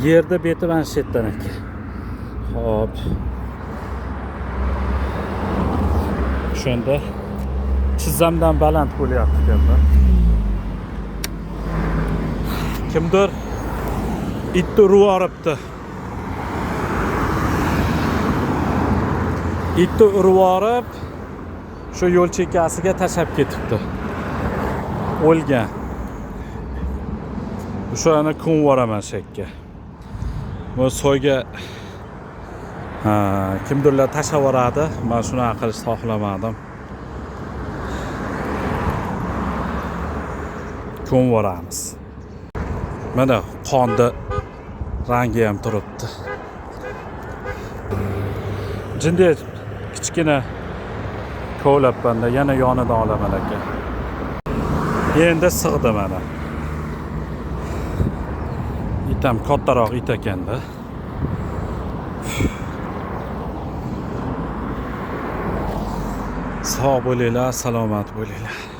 Yerda beti mana shu yerdan ekan. Xo'p. O'shanda tizzamdan baland bo'lyapti ekanda. Kimdir itni urib yuboribdi. Itni urib yuborib, shu yo'l chekkasiga tashlab ketibdi. O'lgan. O'shani ko'mib yuboraman shu yerga. Bu soyga ha, kimdirlar tashlab yuboradi. Men shunaqa qilishni xohlamadim. Ko'mib yuboramiz. Mana qonni rangi ham turibdi. Jinday kichkina kovlabmanda yana yonidan olaman aka. Endi sig'di mana. It ham kattaroq it ekanda. Sog' bo'linglar, salomat bo'linglar.